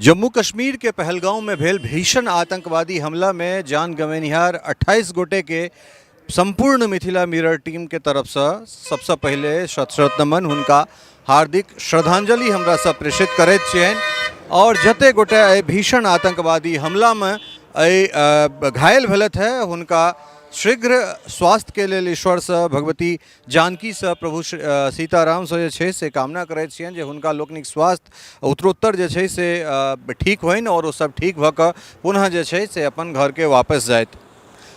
जम्मू कश्मीर के पहलगांव में भेल भीषण आतंकवादी हमला में जान गंवेनिहार 28 गोटे के संपूर्ण मिथिला मिरर टीम के तरफ से सबसे पहले शत शत नमन, हुनका हार्दिक श्रद्धांजलि हमरा सब प्रेषित करैत छियनि। और जते गोटे एहि भीषण आतंकवादी हमला में एहि घायल भेलथि है हुनका शीघ्र स्वास्थ्य के लेल ईश्वर से, भगवती जानकी से, प्रभु सीताराम से जे छै से कामना करैत छियनि जे हुनका लोकनिक स्वास्थ्य उत्तरोत्तर जे छै से ठीक होइन और ओ सब ठीक भऽ कऽ पुनः जे छै से अपन घरके वापस जाथि।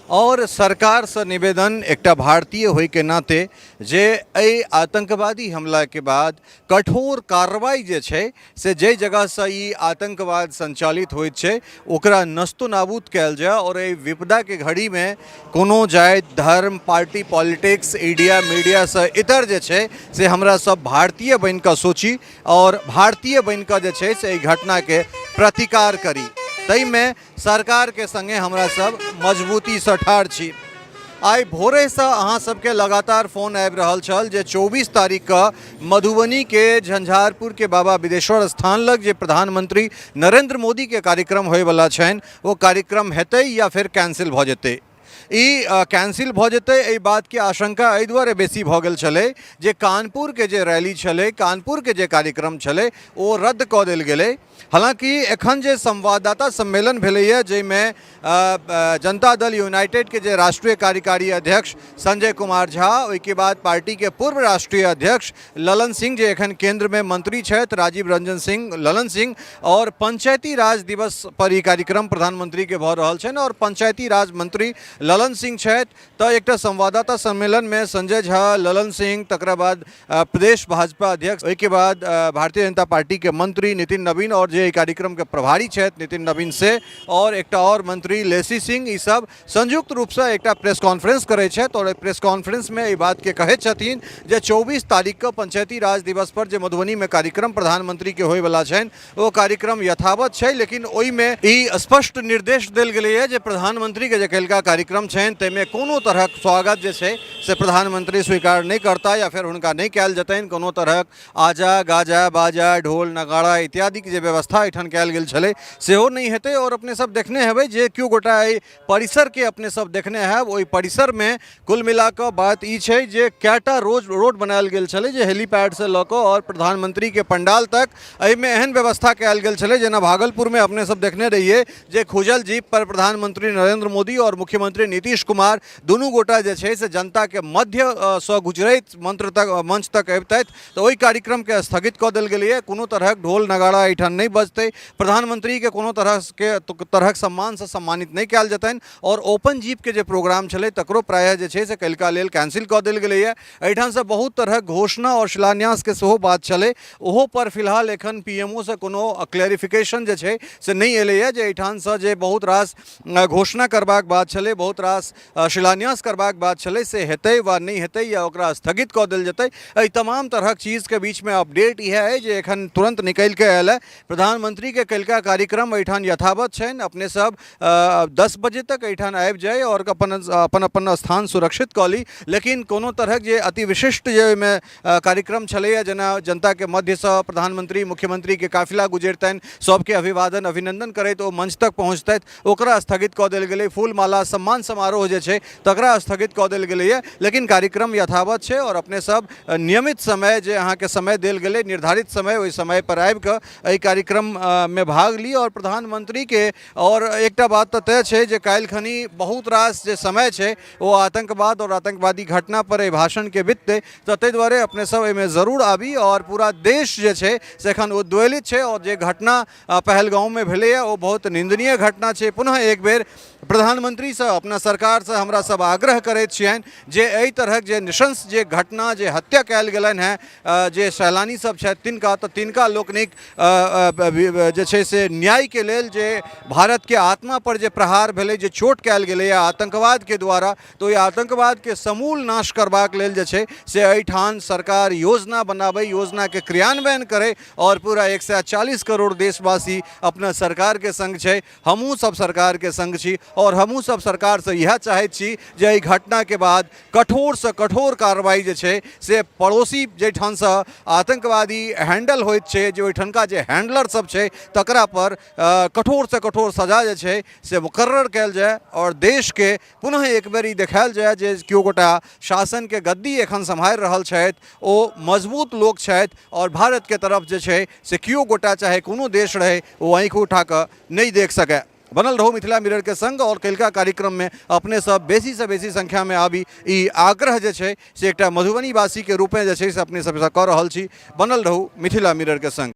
और सरकारसँ निवेदन एकटा भारतीय होइके नाते जे एहि आतंकवादी हमलाके बाद कठोर कार्रवाई जे छै से जाहि जगहसँ ई आतंकवाद संचालित होइत छै ओकरा नस्तो नाबूद कयल जाय और एहि विपदाके घड़ीमे कोनो जाति, धर्म, पार्टी, पॉलिटिक्स, ईडिया, मीडियासँ इतर जे छै से हमरा सब भारतीय बनिकऽ सोची और भारतीय बनिकऽ जे छै से एहि घटनाके प्रतिकार करी। ताहिमे सरकारके सङ्गे हमरा सब मजबूतीसँ ठाढ़ छी। आइ भोरेसँ अहाँ सबके लगातार फोन आबि रहल छल जे 24 तारीखके मधुबनीके झंझारपुरके बाबा बिदेश्वर स्थान लग जे प्रधानमंत्री नरेंद्र मोदीके कार्यक्रम होइवला छनि ओ कार्यक्रम हेतै या फेर कैंसिल भऽ जेतै। ई कैंसिल भऽ जेतै एहि बातके आशंका एहि दुआरे बेसी भऽ गेल छलै जे कानपुरके जे रैली छलै, कानपुरके जे कार्यक्रम छलै ओ रद्द कऽ देल गेलै। हालांकि एखन जे संवाददाता सम्मेलन भेलैए जाहिमे जनता दल यूनाइटेड के जे राष्ट्रीय कार्यकारी अध्यक्ष संजय कुमार झा, ओहिके बाद पार्टी के पूर्व राष्ट्रीय अध्यक्ष ललन सिंह जे एखन केंद्र में मंत्री छथि, राजीव रंजन सिंह ललन सिंह, और पंचायती राज दिवस पर ई कार्यक्रम प्रधानमंत्री के भऽ रहल छनि और पंचायती राज मंत्री ललन सिंह छथि। तऽ एकटा संवाददाता सम्मेलन में संजय झा, ललन सिंह, तकरा बाद प्रदेश भाजपा अध्यक्ष, ओहिके बाद भारतीय जनता पार्टी के मंत्री नितिन नवीन और जे एहि कार्यक्रम के प्रभारी छथि नितिन नवीन से, और एकटा और मंत्री लेसी सिंह, ई सब संयुक्त रूपसँ एकटा प्रेस कॉन्फ्रेंस करै छथि और एहि प्रेस कॉन्फ्रेंसमे एहि बातके कहैत छथिन जे 24 तारीखके पंचायती राज दिवस पर जे मधुबनीमे कार्यक्रम प्रधानमंत्रीके होइवला छनि ओ कार्यक्रम यथावत छै, लेकिन ओहिमे ई स्पष्ट निर्देश देल गेलैए जे प्रधानमंत्रीके जे काल्हिका कार्यक्रम छनि ताहिमे कोनो तरहक स्वागत जे छै से प्रधानमंत्री स्वीकार नहि करता या फेर हुनका नहि कयल जेतनि। कोनो तरहक आजा गाजा बाजा ढोल नगाड़ा इत्यादिके जे व्यवस्था एहिठाम कयल गेल छलै सेहो नहि हेतै। आओर अपने सब देखने हेबै जे केओ गोटा एहि परिसरके अपने सब देखने हैब, ओहि परिसरमे कुल मिलाकऽ बात ई छै जे कएटा रोड बनायल गेल छलै जे हेलीपैडसँ लऽ कऽ आओर प्रधानमंत्रीके पंडाल तक एहिमे एहन व्यवस्था कयल गेल छलै जेना भागलपुरमे अपने सब देखने रहियै जे खुजल जीप पर प्रधानमंत्री नरेंद्र मोदी आओर मुख्यमंत्री नीतीश कुमार दुनू गोटा जे छै से जनताके मध्यसँ गुजरैत मंच तक अबितथि, तऽ ओहि कार्यक्रमके स्थगित कऽ देल गेलैए। कोनो तरहक ढोल नगाड़ा एहिठाम नहि बजतै, प्रधानमंत्रीके कोनो तरहक सम्मानसँ सम्मानित नहि कयल जेतनि और ओपन जीपके जे प्रोग्राम छलै तकरो प्रायः जे छै से काल्हिका लेल कैंसिल कऽ देल गेलैए। एहिठामसँ बहुत तरहक घोषणा आओर शिलान्यासके सेहो बात छलै, ओहो पर फिलहाल एखन पी एम ओ सँ कोनो क्लैरिफिकेशन जे छै से नहि एलैए जे एहिठामसँ जे बहुत रास घोषणा करबाक बात छलै, बहुत रास शिलान्यास करबाक बात छलै से हेतै वा नहि हेतै या ओकरा स्थगित कऽ देल जेतै। एहि तमाम तरहक चीजके बीचमे अपडेट इएह अइ जे एखन तुरन्त निकलि कऽ आयल अइ। प्रधानमंत्रीके काल्हिका कार्यक्रम एहिठाम यथावत छनि। अपने सब 10 बजे तक एहिठाम आबि जाइ आओर अपन अपन अपन स्थान सुरक्षित कऽ ली, लेकिन कोनो तरहक जे अति विशिष्ट जे ओहिमे कार्यक्रम छलैए जेना जनताके मध्यसँ प्रधानमंत्री मुख्यमंत्रीके काफिला गुजरतनि, सबके अभिवादन अभिनंदन करैत ओ मंच तक पहुँचतथि, ओकरा स्थगित कऽ देल गेलै। फूल माला सम्मान समारोह जे छै तकरा स्थगित कऽ देल गेलैए, लेकिन कार्यक्रम यथावत छै आओर अपने सब नियमित समय जे अहाँके समय देल गेलै निर्धारित समय ओहि समय पर आबि कऽ एहि कार्यक्रममे भाग ली और प्रधानमंत्रीके। और एकटा बात तऽ तय छै जे काल्हि खनी बहुत रास जे समय छै ओ आतंकवाद और आतंकवादी घटना पर एहि भाषणके बिततै, तऽ ताहि दुआरे अपने सब एहिमे जरूर आबी। और पूरा देश जे छै से एखन उद्वेलित छै और जे घटना पहलगाँवमे भेलैए ओ बहुत निन्दनीय घटना छै। पुनः एक बेर प्रधानमंत्रीसँ अपना सरकारसँ हमरा सब आग्रह करैत छियनि जे एहि तरहक जे नृशंस जे घटना जे हत्या कयल गेलनि हेँ जे सैलानी सब छथि तिनका, तऽ तिनका लोकनिक जे छै से न्यायके लेल जे भारतके आत्मा पर जे प्रहार भेलै, जे चोट कयल गेलैए आतंकवादके द्वारा, तऽ ओहि आतंकवादके समूल नाश करबाक लेल जे छै से एहिठाम सरकार योजना बनाबै, योजनाके क्रियान्वयन करै आओर पूरा 140 करोड़ देशवासी अपना सरकारके सङ्ग छै, हमहूँ सब सरकारके सङ्ग छी आओर हमहूँ सब सरकारसँ इएह चाहैत छी जे एहि घटनाके बाद कठोरसँ कठोर कार्रवाई जे छै से पड़ोसी जाहिठामसँ आतंकवादी हैंडल होइत छै, जे ओहिठनका जे हैंडलर सब छै तकरा पर कठोरसँ कठोर सजा जे छै से मुकर्रर कयल जाय आओर देशके पुनः एक बेर ई देखायल जाय जे केओ गोटा शासनके गद्दी एखन सम्हारि रहल छथि, ओ मजबूत लोक छथि आओर भारतके तरफ जे छै से केओ गोटा चाहे कोनो देश रहै ओ आँखि उठा कऽ नहि देख सकय। बनल रहू मिथिला मिरर के संग और कलिका कार्यक्रम में अपने सब बेसी से बेसी संख्या में आबी, ई आग्रह जे छै से एकटा मधुबनी वासी के रूपे जे छै से अपने सबसँ कऽ रहल छी। बनल रहू मिथिला मिरर के संग।